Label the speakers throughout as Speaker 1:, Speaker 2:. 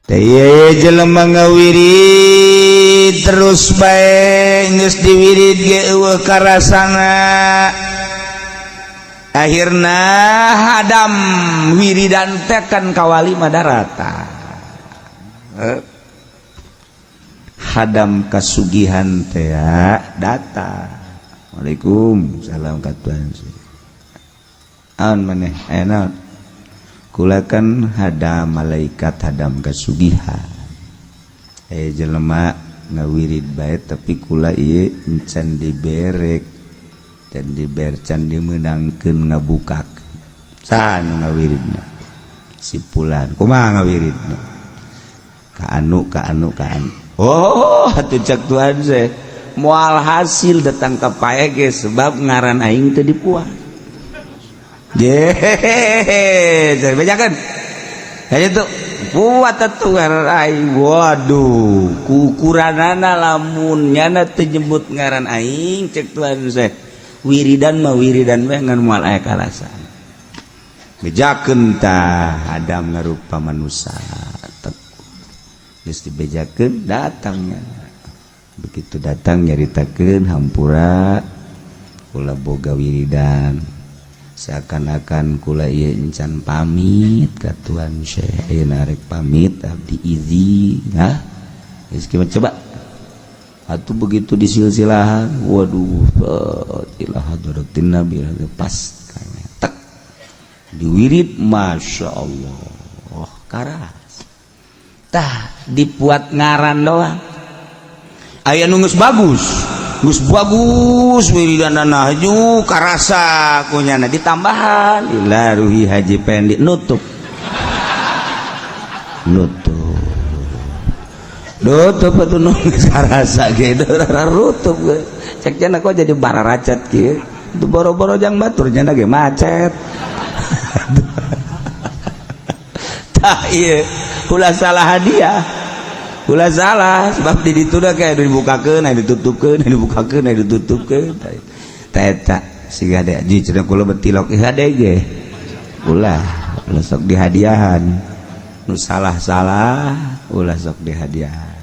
Speaker 1: Teh jelema ngawirid terus bae geus diwirid ge eueuh karasana. Akhirna hadam wiridan teh kan kawali madarata. Hadam kasugihan teh datang. Waalaikum salam ka Tuhan. Aon maneh aya naon? Kula kan hadam malaikat hadam kasugihan. Jelema ngawirid bae tapi kula ieu encan diberek dan dibercan dimenangkeun ngabukak. Saha nu ngawiridna? Si fulan. Kumaha ngawiridna? Ka anu ka anu ka anu. Oh, atuh cek Tuhan seh. Moal hasil datang ka pae ge sebab ngaran aing teu dipuas. Ye, bejakan. Kayak itu buat atuh ngaran aing. Waduh, kukuranana lamun nyana teu nyebut ngaran aing cek Tuhan seh. Wiridan mah wiridan we ngan moal aya karasa. Bejakeun tah Adam ngarupa manusia. Geus dibejakeun datangnya. Begitu datang nyaritakeun hampura kula boga wiridan. Seakan-akan kula ieu encan pamit ka Tuan Syekh, ayeuna rek pamit abdi izin. Nah, geus coba. Atuh begitu disilsilahan, waduh, ila hadratin Nabi pas tek diwirid, masya Allah, karas. Tah dibuat ngaran doang. Aya nu geus bagus. Geus bagus wiridanana haju karasa kunyana ditambahan ila ruhi Haji Pendi nutup. Nutup. Nutup atuh nu geus karasa ge rutup ge. Cek cenah kok jadi bararacat kieu. Itu boro-boro jang batur cenah ge macet. Tah ieu ulah salah hadiah. Ulah salah sebab di ditu da kayak dibukakeun aya ditutupkeun aya dibukakeun aya ditutupkeun. Tah eta siga de ji cenah kula betilok hade ge. Ulah ulah sok dihadiahan. Nu salah-salah ulah sok dihadiahan.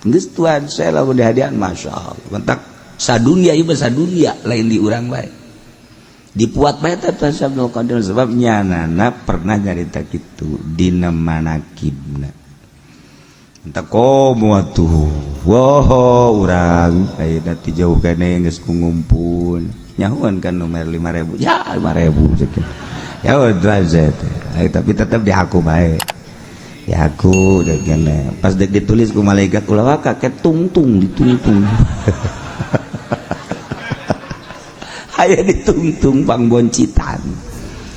Speaker 1: Geus Tuhan saya lamun dihadiahan masyaallah. Mentak sadunia ieu mah sadunia lain di urang bae. Dipuat bae teh Tuhan Abdul Qadir sebab nyanana pernah nyarita kitu dina manakibna. Entah komo atuh. Wow, urang ayeuna ti jauh kene geus ngumpul. Nyahuan kan nomor 5000. Ya 5000 cek. Ya udah teh. Tapi tetep dihaku bae. Dihaku cek kene. Pas dek ditulis ku malaikat ulah waka ke tungtung ditungtung. Aya ditungtung pangboncitan.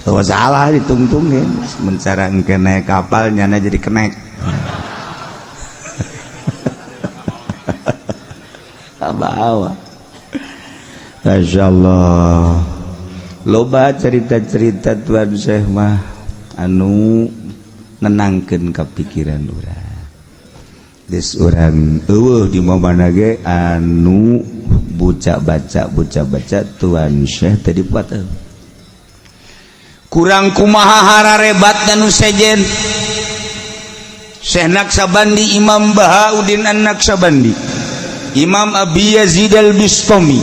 Speaker 1: Oh salah ditungtungin. Mencara engke naik kapal nyana jadi kenek. Bawa. Masya Allah. Loba cerita-cerita Tuan Syekh mah anu nenangkeun kapikiran urang. Geus urang eueuh di mana ge anu buca baca Tuan Syekh teh dibuat. Kurang kumaha hararebat nu sejen. Syekh Naksabandi, Imam Bahauddin An-Naksabandi, Imam Abi Yazid Al-Bistami,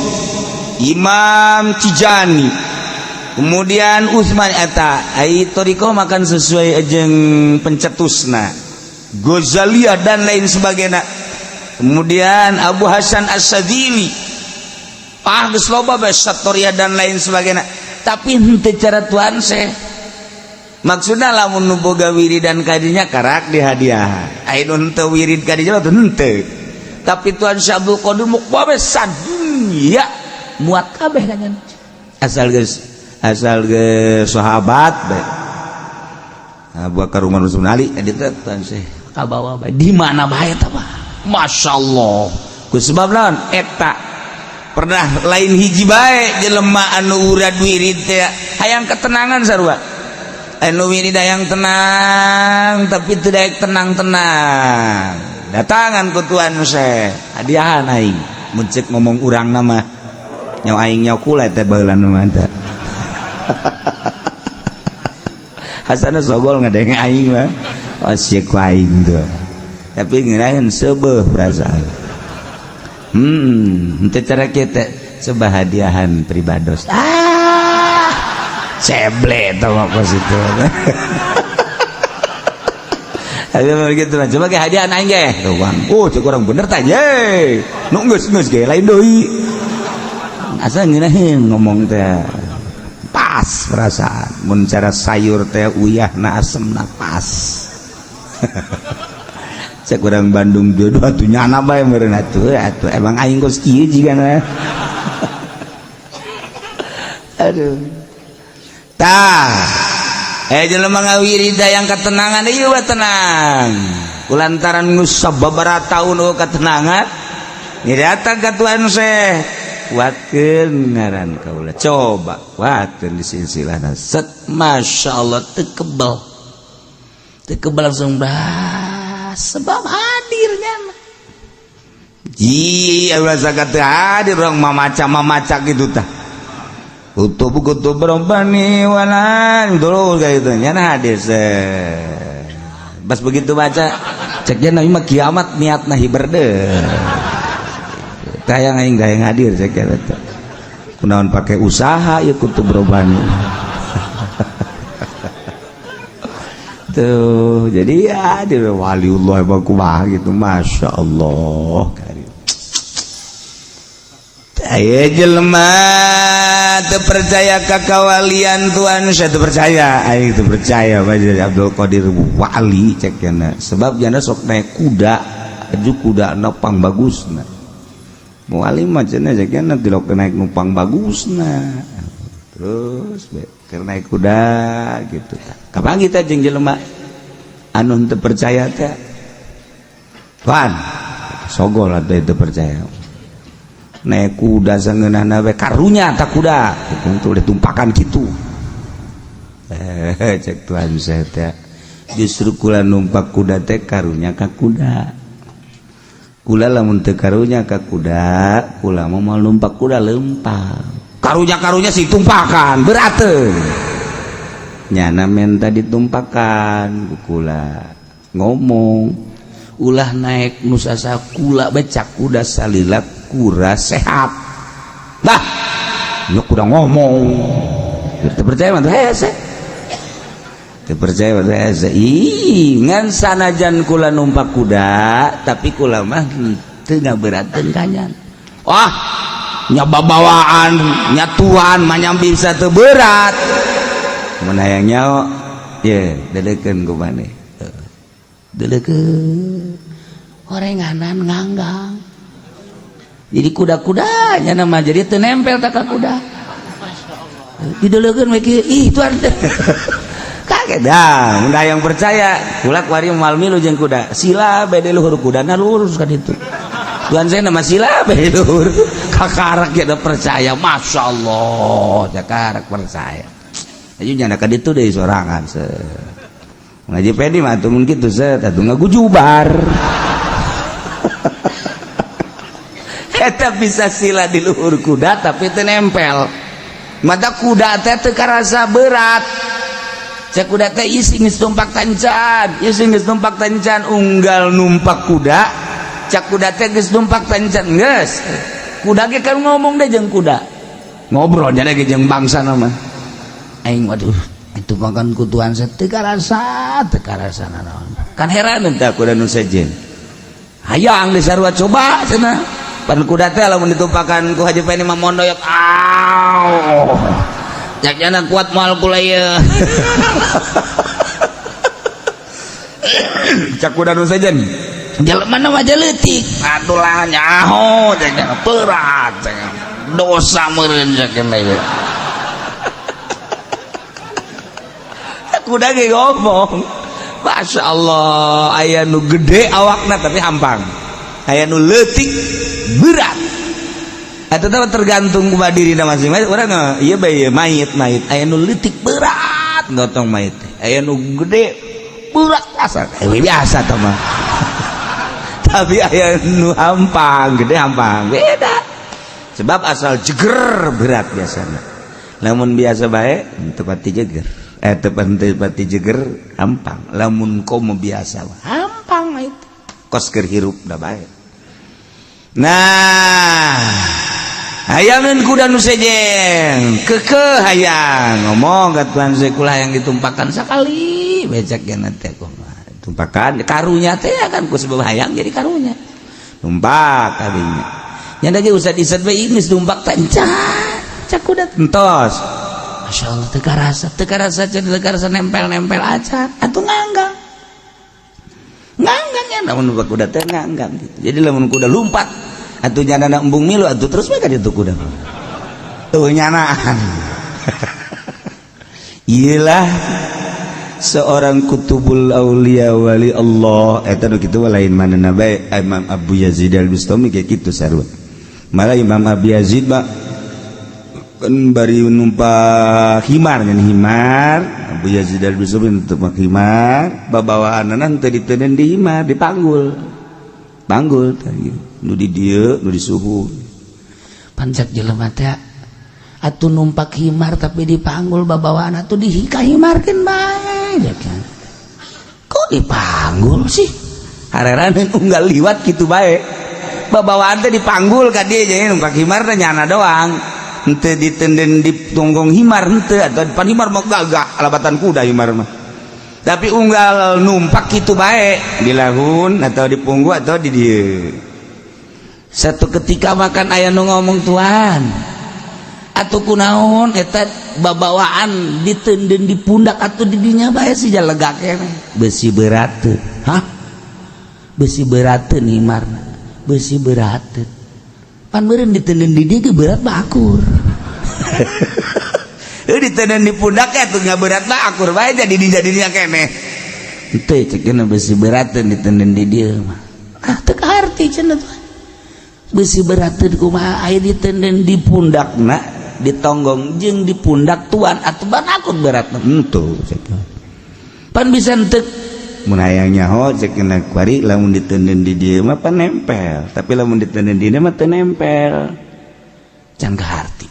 Speaker 1: Imam Tijani, kemudian Utsman eta ai thoriqoh makan sesuai jeung pencetusna, Ghazaliyah dan lain sebagainya. Kemudian Abu Hasan As-Sadzili, ah geus loba bae Satoriyah dan lain sebagainya. Tapi henteu cara Tuhan Syekh. Maksudna lamun nu boga wiridan kadinya karak dihadiah. Ai nu henteu wirid kadinya mah henteu. Tapi Tuhan Syekh Abdul Qadir muk bae sadunya muat kabeh kan asal geus sahabat bae. Abu Bakar Umar Utsman Ali eta Tuhan Syekh kabawa bae di mana bae eta mah. Masyaallah. Ku sebab naon eta pernah lain hiji bae jelema anu urad wirid teh hayang ketenangan sarua. Anu wirid hayang tenang tapi teu daek tenang-tenang. Datangan ku Tuhan Syekh hadiahan aing mun ceuk ngomong urang nama nyawa aing nyawa kula teh baheula nu mah teh. Hasana sogol ngadenge aing mah. Oh, sia ku aing tuh. Tapi ngeunaheun seubeuh perasaan. Henteu cara kita coba hadiahan pribados. Ah, ceble tau mah kos itu. Ayo begitu mah coba ge hadiahan aing ge. Tuh, oh, cek urang bener tah ye. Nu geus geus ge lain deui. Asa ngeunaheun ngomong teh. Pas perasaan mun cara sayur teh uyahna asemna pas. Cek urang Bandung jodoh atuh nyana bae meureun atuh atuh emang aing kos kieu jigana. Aduh. Tah. Jelema ngawirida yang ketenangan ieu tenang. Kulantaran geus sababaraha taun eueuh ketenangan, ni datang ka Tuhan Syekh. Kuatkeun ngaran kaula. Coba kuatkeun di silsilahna. Set Masya Allah teu kebel. Teu kebel langsung bah sebab hadirnya. Ji ulah sakat teu hadir urang mamaca-mamaca kitu tah. Kutub kutub robbani walan terus kayak gitu nyana hadir set. Pas begitu baca ceknya nabi mah kiamat niatna hiber deh. Tayang aing gaya hadir cek eta. Kunaon pake usaha ieu kutub robbani. Tuh jadi ya dia waliullah emang kumaha gitu Masya Allah. Ayo jelema teu percaya ka kawalian Tuhan saya teu percaya aing teu percaya Pak Abdul Qadir wali cek cenah sebab jana sok naik kuda aju kuda na pang bagusna wali mah cenah cek cenah tilok naik numpang bagusna terus keur naik kuda gitu kapan kita jeung jelema anu teu percaya teh Tuhan sogol atuh teu percaya naik kuda sangeunahna we karunya tak kuda itu ditumpakan kitu cek Tuhan saya teh justru kula numpak kuda teh karunya ka kuda kula lamun teu karunya ka kuda kula mah moal numpak kuda lempang karunya-karunya si tumpakan berat nyana menta ditumpakan ku kula ngomong ulah naik nusasa kula becak kuda salila kura sehat bah nyok kuda ngomong teu percaya mah hese teu percaya mah hese ih ngan sanajan kula numpak kuda tapi kula mah teu ngaberateun kanyan wah nya babawaan nya tuan mah nya bisa teu berat mun hayang nyaho ye dedeukeun ku maneh dedeukeun orenganan nganggang jadi kuda-kudanya nama jadi teu nempel tak ka kuda dideulekeun we kieu ih tuan kaget dah mun hayang percaya kula kuari moal milu jeung kuda sila bede luhur kudana lurus kan itu tuan saya nama sila bede luhur kakarak ya percaya Masya Allah cakarak percaya aja nyana ka ditu deui sorangan se ngaji pedi mah atuh mun kitu set atuh ngagujubar eta bisa sila di luhur kuda tapi teu nempel mata kuda teh teu karasa berat cek kuda teh isi geus numpak tancan isi geus numpak tancan unggal numpak kuda cek kuda teh geus numpak tancan geus kuda ge kan ngomong deh jeung kuda ngobrol jadi ge jeung bangsa nama aing waduh itu makan ku Tuhan saya teu karasa nanaon kan heran teh kuda nu sejen hayang disarua coba cenah pan kuda teh lamun ditumpakan ku Haji Feni mah mondoyok aw jakjana kuat moal kula ieu cak kuda nu sejen jelema mah leutik atuh lah nyaho jakjana berat dosa meureun jakjana ieu kuda ge ngomong Masya Allah aya nu gede awakna tapi hampang aya nu leutik berat eta teh tergantung kumaha dirina masing-masing urang ieu bae mayit mayit aya nu leutik berat gotong mayit aya nu gede berat asa biasa teh mah tapi aya nu hampang gede hampang beda sebab asal jeger berat biasana namun biasa bae teu pati jeger Eta pati jeger hampang. Lamun komo biasa hampang itu kos keur hirup da bae. Nah, hayangeun kuda nu sejen kekeh hayang ngomong ka tuan kula yang ditumpakan sakali becek gena teh, kumaha tumpakan karunya teh kan ku sebab hayang jadi karunya tumpak kadinya nya ge usah dised bae geus tumpak teh cak kuda entos. Masya Allah, teu karasa, teu karasa, teu karasa, nempel-nempel aja atuh, nganggang nganggang ya. Lamun numpak kuda teh nganggang gitu. Jadi lamun kuda lumpat atuh nyana embung milu atuh terus bae ka ditu kuda tuh nyanaan. Iyalah, seorang kutubul aulia, wali Allah eta nu kitu lain manehna bae. Imam Abu Yazid Al-Bustami kayak kitu sarua. Malah Imam Abu Yazid mah kan bari numpak himar kan, himar Abu Yazid Al-Bustami numpak himar, babawaanana teu diteundeun di himar, dipanggul panggul tadi nu di dieu nu di suhu.
Speaker 2: Pancak jelema teh atuh numpak himar tapi dipanggul babawaan, atuh dikahimarkeun bae ya kan, kok dipanggul sih?
Speaker 1: Hareran unggal liwat kitu bae babawaan teh dipanggul ka dieu. Jadi numpak himar teh nyana doang, henteu ditenden di tonggong himar, henteu atau depan himar mah gagah alabatan kuda himar mah. Tapi unggal numpak kitu bae di lahun atau di punggu atau di dieu.
Speaker 2: Satu ketika makan aya nu ngomong, "Tuan, atuh kunaon eta babawaan ditenden di pundak atuh di dinya bae sih lega keneh?"
Speaker 1: Besi berat.
Speaker 2: Hah, besi berat himarna? Besi berat pan meureun ditenden di dieu berat mah akur.
Speaker 1: Ditenden di pundak ya tuh nggak berat mah akur bae, jadi di jadinya keneh.
Speaker 2: Henteu, cek besi berat ditenden di dieu mah. Ah, teu kaharti cenah, tuh besi berat kumaha aya ditenden di
Speaker 1: pundakna, ditonggong jeung di pundak tuan
Speaker 2: atuh ban akur berat.
Speaker 1: Henteu.
Speaker 2: Pan bisa henteu.
Speaker 1: Mun hayang nyaho cek kena kuari, lamun ditenden di dieu mah pan nempel, tapi lamun ditenden di dieu mah teu nempel.
Speaker 2: Can kaharti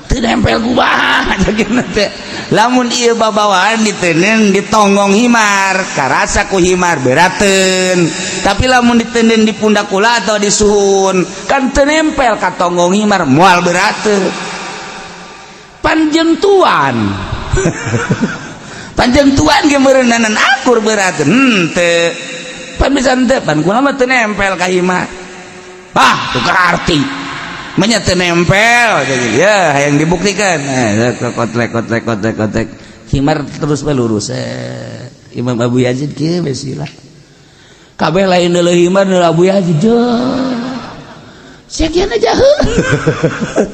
Speaker 2: teu nempel kumaha cek teh.
Speaker 1: Lamun ieu babawaan ditenden di tonggong himar, karasa ku himar berateun, tapi lamun ditenden di pundak kula atau di suhun kan teu nempel ka tonggong himar, moal berateun.
Speaker 2: Panjeng tuan,
Speaker 1: panjang tuan ge meureunanan akur berateun henteu.
Speaker 2: Pan bisa henteu, pan kula mah teu nempel ka himar.
Speaker 1: Ah, teu kaharti manya teu nempel ya, hayang dibuktikan. Nah, kotlek kotlek kotlek kotlek
Speaker 2: himar terus bae lurus. Eh, Imam Abu Yazid kieu besilah kabeh lain deuleu himar, deuleu Abu Yazid. Sekian aja.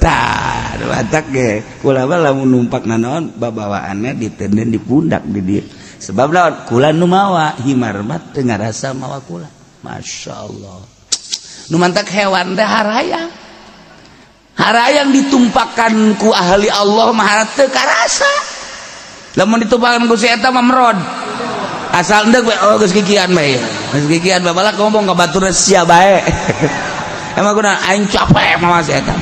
Speaker 1: Tah, batak ge kula mah lamun numpak nanaon babawaanna ditenden di pundak di dieu, sebab lawan kula nu mawa, himar mah teu ngarasa mawa kula.
Speaker 2: Masya Allah, nu mantak hewan teh harayang harayang ditumpakan ku ahli Allah mah teu karasa.
Speaker 1: Lamun ditumpakan ku si eta mah merod asal endek bae. Oh, geus kikian bae, geus kikian bae, malah ngomong ka batur sia bae. Emang kuna aing capek mawa si eta,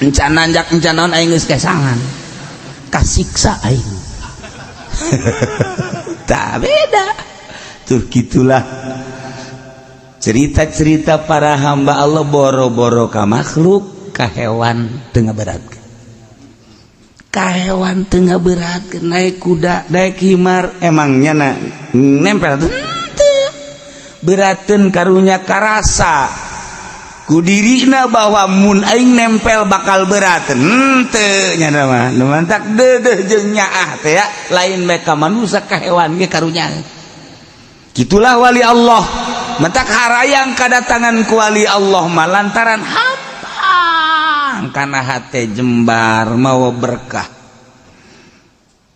Speaker 1: encan nanjak encan naon aing geus kesangan,
Speaker 2: kasiksa aing.
Speaker 1: Tak beda tuh. Gitulah cerita-cerita para hamba Allah, boro-boro ka makhluk,
Speaker 2: ka hewan tengah berat, ka hewan tengah berat. Naik kuda,
Speaker 1: naik himar, emangnya na nempel beraten? Karunya karasa ku dirina bahwa mun aing nempel bakal berat, henteu. Nya mah nu mantak deudeuh jeung nyaah teh ya lain bae ka manusia, ka hewan ge karunya. Gitulah wali Allah. Mentak harayang kedatangan ku wali Allah mah lantaran hampang karena hate jembar mau berkah.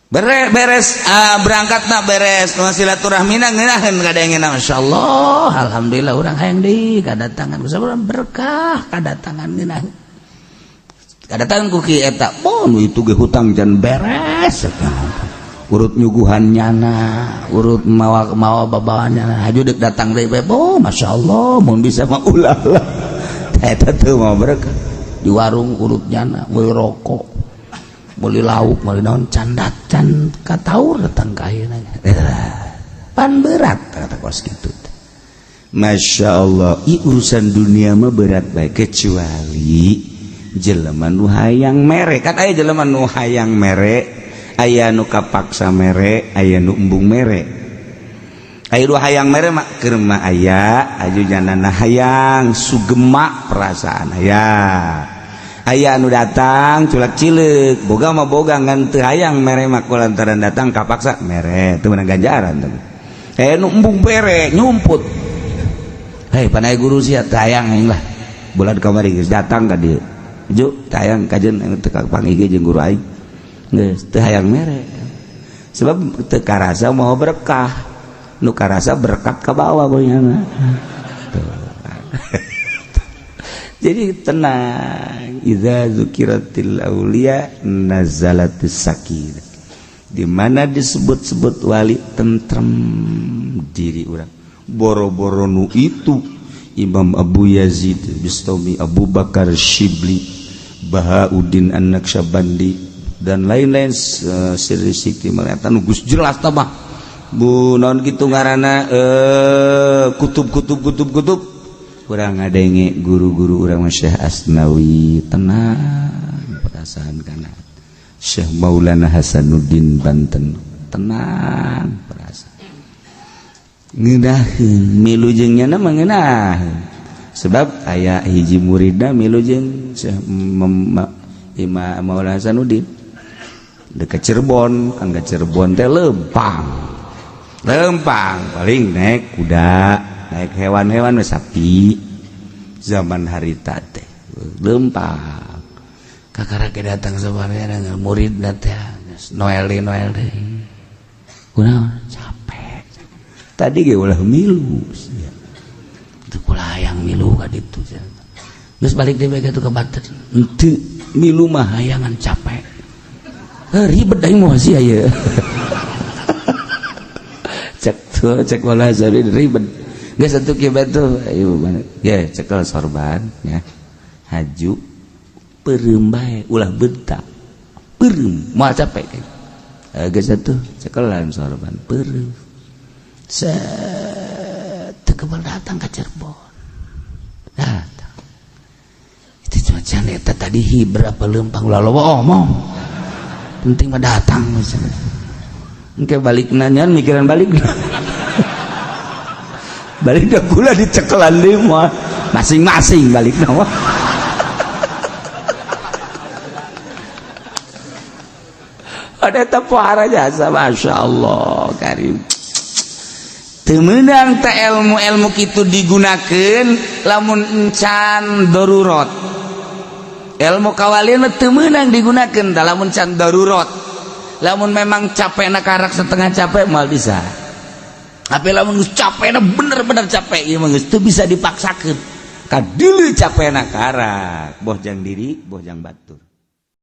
Speaker 1: Beres berangkat na, beres silaturahmi, ngeunaheun kadangena.
Speaker 2: Masyaallah, alhamdulillah, urang hayang deui kadatangan urang berkah, kadatangan ngeunaheun, kadatangan ku ki eta.
Speaker 1: Oh, nu itu ge hutang can beres, urut nyuguhan nyana, urut mawa mawa babawaan nyana, haju dek datang deui bae. Oh, masyaallah, mun bisa mah ulah lah eta teu mau berkah.
Speaker 2: Di warung urut nyana, meuli rokok. Meuli lauk, meuli naon candak can kataur datang ka ayeuna. Pan berat kata kos kitu.
Speaker 1: Masya Allah, i urusan dunia mah berat baik kecuali jelema nu hayang mere. Kan aya jelema nu hayang mere, aya nu kapaksa mere, aya nu embung mere. Aya nu hayang mere mah keur mah aya aju janana hayang sugema perasaan aya. Aya nu datang culak cileuk, boga mah boga ngan teu hayang mere mah lantaran datang kapaksa mere, teu meunang ganjaran teh. Aya nu embung bere nyumput. Hei panai guru sia tayang aing lah. Bulan kamari geus datang ka dieu. Ju tayang kajeun teu kapanggih jeung guru aing. Geus teu hayang mere. Sebab teu karasa mau berkah. Nu karasa berkat ka bawah boyana. Jadi tenang. Idza dzukiratil auliya nazalatis sakinah. Di mana disebut-sebut wali tentrem diri urang. Boro-boro nu itu Imam Abu Yazid Bistami, Abu Bakar Shibli, Bahauddin An-Naqsyabandi dan lain-lain, sirri sikti melihat nu geus jelas tah mah. Bu naon kitu ngaranna kutub kutub kutub kutub urang ngadenge guru-guru urang Syekh Asnawi tenang perasaan kana Syekh Maulana Hasanuddin Banten tenang perasaan ngeunaheun milu jeung nyana mah ngeunaheun sebab aya hiji muridna milu jeung Syekh Imam Maulana Hasanuddin dekat Cirebon kan ke Cirebon teh lempang lempang paling naik kuda naik hewan-hewan sapi zaman harita teh lempang
Speaker 2: kakara datang sebenarnya murid teh Noel Noel deui kunaon capek
Speaker 1: tadi ge ulah milu
Speaker 2: teu kula hayang milu ka ditu. Geus balik deui bae ka Banten
Speaker 1: henteu milu mah
Speaker 2: hayangan capek ribet aing mah sia ieu.
Speaker 1: Cek tuh cek wala jadi ribet geus atuh kieu bae tuh ayo ya cekel sorban ya haju peureum bae ulah bentak peureum moal capek geus atuh cekelan sorban peureum
Speaker 2: set teu kebal datang ka Cirebon datang itu cuaca eta tadi hi berapa lempang ulah loba omong penting mah datang misalnya.
Speaker 1: Engke balik nanya mikiran balik balik dah gula dicekelan deui mah masing-masing balik mah. Ada eta pohara jasa Masya Allah karim.
Speaker 2: Teu meunang teh ilmu-ilmu kitu digunakeun lamun encan darurat. Ilmu kawalian teu meunang digunakeun lamun can darurat. Lamun memang capekna karak setengah capek moal bisa. Tapi lamun geus capekna bener-bener capek ieu mah geus teu bisa dipaksakeun.
Speaker 1: Kadeuleu capekna karak, boh jang diri, boh jang batur.